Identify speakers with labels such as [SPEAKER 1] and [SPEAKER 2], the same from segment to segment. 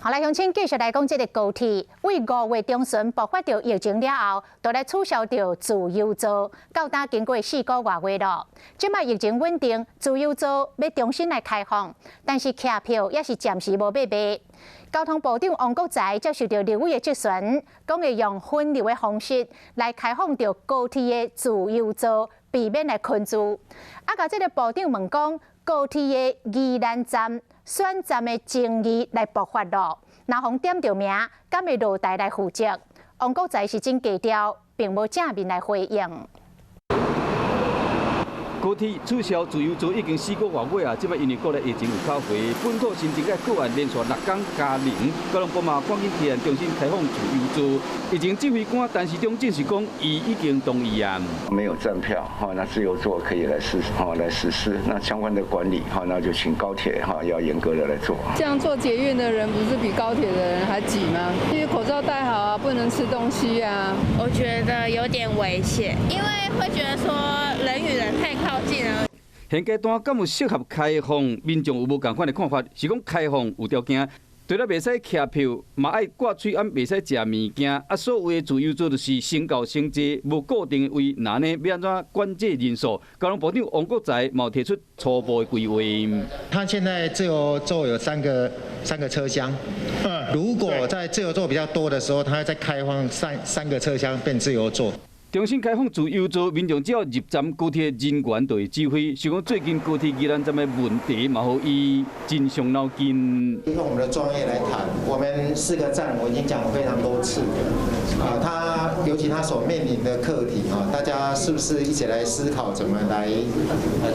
[SPEAKER 1] 好來，鄉親繼續來講這个高鐵，為5月中旬爆發著疫情了後，就來取消著自由座，到今經過4個外月咯。這擺疫情穩定，自由座欲重新來開放，但是車票也是暫時無欲賣。交通部長王國材接受著立委的質詢，講會用分流的方式來開放著高鐵的自由座，避免來群聚。啊，共這个部長問講，高鐵的宜蘭站選站的爭議來爆發咯，若予點著名，敢會落台來負責？王國材是真低調，並無正面來回應。
[SPEAKER 2] 高鐵取消自由座已經4個外月啊！這擺因為國內疫情有較回，本土新增的個案連續六天加零，交通部嘛趕緊提案重新開放自由座。疫情指揮官陳時中證實講，伊已經同意啊。
[SPEAKER 3] 沒有站票哈，那自由座可以來試哈來實施，那相關的管理哈，那就請高鐵哈要嚴格的來做。
[SPEAKER 4] 這樣坐捷運的人不是比高鐵的人還擠嗎？因為口罩戴好啊，不能吃東西啊。
[SPEAKER 5] 我覺得有點危險，因為會覺得說人與人太靠近了。
[SPEAKER 2] 現階段敢有適合開放，民眾有無仝款的看法？是講開放有條件，除了袂使徛票，嘛愛掛喙罨，袂使食物件。啊，所謂的自由座就是先到先坐，無固定的位，那按呢欲按怎管制人數？交通部長王國材嘛提出初步的規劃。
[SPEAKER 6] 他現在自由座有三個車廂，如果在自由座比較多的時候，他會再開放三個車廂變自由座。
[SPEAKER 2] 重新開放自由座，民眾只要入站，高鐵人員就會指揮。是講最近高鐵宜蘭站的問題，嘛予伊真傷腦筋。
[SPEAKER 6] 用我們的專業來談，我們四個站我已經講過非常多次，啊，他尤其他所面臨的課題啊，大家是不是一起來思考怎麼來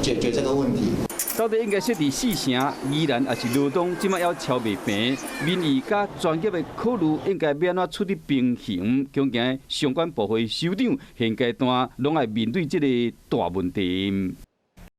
[SPEAKER 6] 解決這個問題？
[SPEAKER 2] 到底應該設佇四城、宜蘭抑是羅東？這擺猶敲袂平，民意佮專業的考慮應該欲按怎取得平衡？恐驚相關部會首長現階段攏愛面對這个大問題。